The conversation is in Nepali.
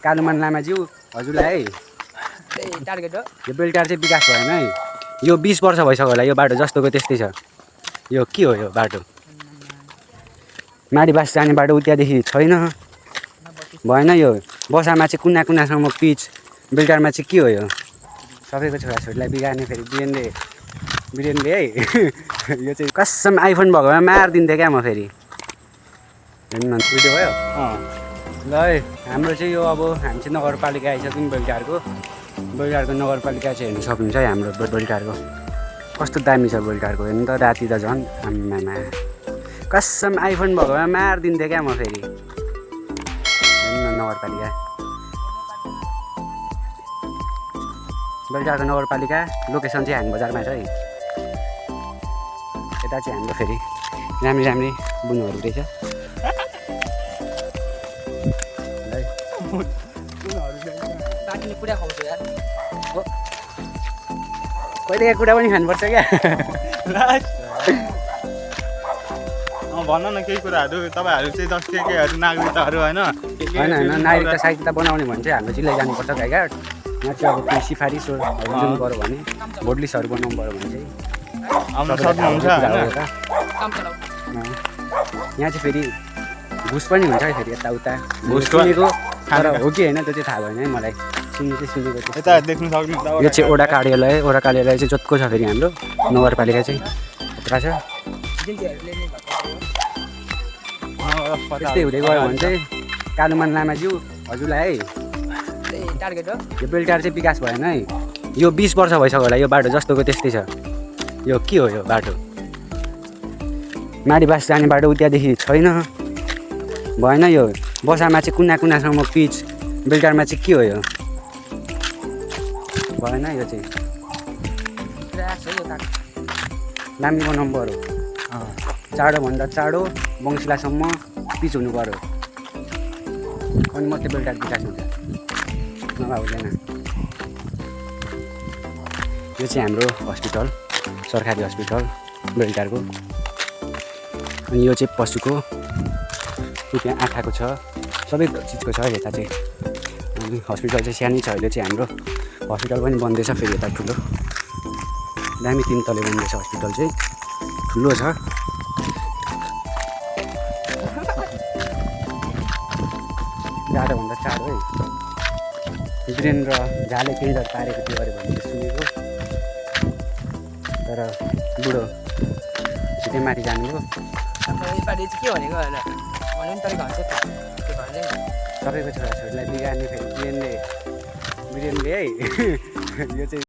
कालुमान लामाज्यू हजुरलाई है टार्गेट हो यो बेलटार चाहिँ विकास भएन है। यो 20 वर्ष भइसक्यो होला यो बाटो जस्तोको त्यस्तै छ। यो के हो यो बाटो? माडीबास जाने बाटो त्यहाँदेखि छैन भएन। यो बसामा चाहिँ कुना कुनासम्म पिच, बेलटारमा चाहिँ के हो यो? सबैको छोराछोरीलाई बिगार्ने फेरि वीरेनले है यो चाहिँ कसम आइफोन भएको मारिदिन्थेँ क्या म फेरि। हेर्नु न भिडियो भयो ल है। हाम्रो चाहिँ यो अब हामी चाहिँ नगरपालिका आइसक्यौँ बेलटारको नगरपालिका चाहिँ हेर्नु सक्नुहुन्छ है। हाम्रो बेलटारको कस्तो दामी छ बेलटारको। हेर्नु त राति त झन् आम्मामा कसम आइफोन भएको मारिदिन्थेँ क्या म फेरि। हेर्नु न नगरपालिका बेलटारको नगरपालिका लोकेसन चाहिँ हामी बजारमा छ है। यता चाहिँ हाम्रो फेरि राम्री बुनुहरू रहेछ है। बाटोले पुरा खाउँछ यार। कहिलेका कुरा पनि खानुपर्छ क्या। भन न केही कुराहरू तपाईँहरू चाहिँ जस्तो केहरू नागरिकताहरू होइन नागरिकता साहित्यता बनाउने भने चाहिँ हाम्रो जिल्ला जानुपर्छ गाईघाट। यहाँ चाहिँ अब केही सिफारिसहरू दिनु पऱ्यो भने भोटलिस्टहरू बनाउनु पऱ्यो भने चाहिँ आउनु सक्नुहुन्छ होइन। यहाँ चाहिँ फेरि घुस पनि हुन्छ है फेरि यताउता घुस सुनेको तर हो कि होइन त्यो चाहिँ थाहा भएन है मलाई। सुनेको यता देख्नु सक्नुहुन्छ। यो चाहिँ ओडा कार्यालय चाहिँ जतिको छ फेरि हाम्रो नगरपालिका चाहिँ यता छ। त्यस्तै हुँदै गयो भने चाहिँ कालुमान लामाज्यू हजुरलाई है टार्गेट हो यो बेलटार चाहिँ विकास भएन है। यो 20 वर्ष भइसक्यो होला यो बाटो जस्तोको त्यस्तै छ। यो के हो यो बाटो? माडीबास जाने बाटो त्यहाँदेखि छैन भएन। यो बसामा चाहिँ कुना कुनासम्म पिच, बेलटारमा चाहिँ के हो यो? भएन। यो चाहिँ दामीको नम्बर हो। चाँडोभन्दा चाँडो बङ्सिलासम्म पिच हुनु पऱ्यो अनि मात्रै बेलटार विकास हुन्छ, नभए हुँदैन। यो चाहिँ हाम्रो हस्पिटल, सरकारी हस्पिटल बेलटारको। अनि यो चाहिँ पशुको त्यहाँ आँखाको छ, सबै चिजको छ यता चाहिँ। अनि हस्पिटल चाहिँ सानै छ अहिले चाहिँ हाम्रो हस्पिटल पनि बन्दैछ फेरि यता ठुलो दामी 3 तले बन्दैछ हस्पिटल चाहिँ ठुलो छ। चाँडोभन्दा चाँडो है। वीरेन्द्र झाले केही पारेको थियो अरे भन्ने सुनेको तर बुढो छिटै माथि जानुभयो। योपालि चाहिँ के भनेको होइन भन्नु नि तर भन्छ त्यो भन्दै सबैको छोराछोरीलाई बिगार्ने फेरि वीरेनले है यो चाहिँ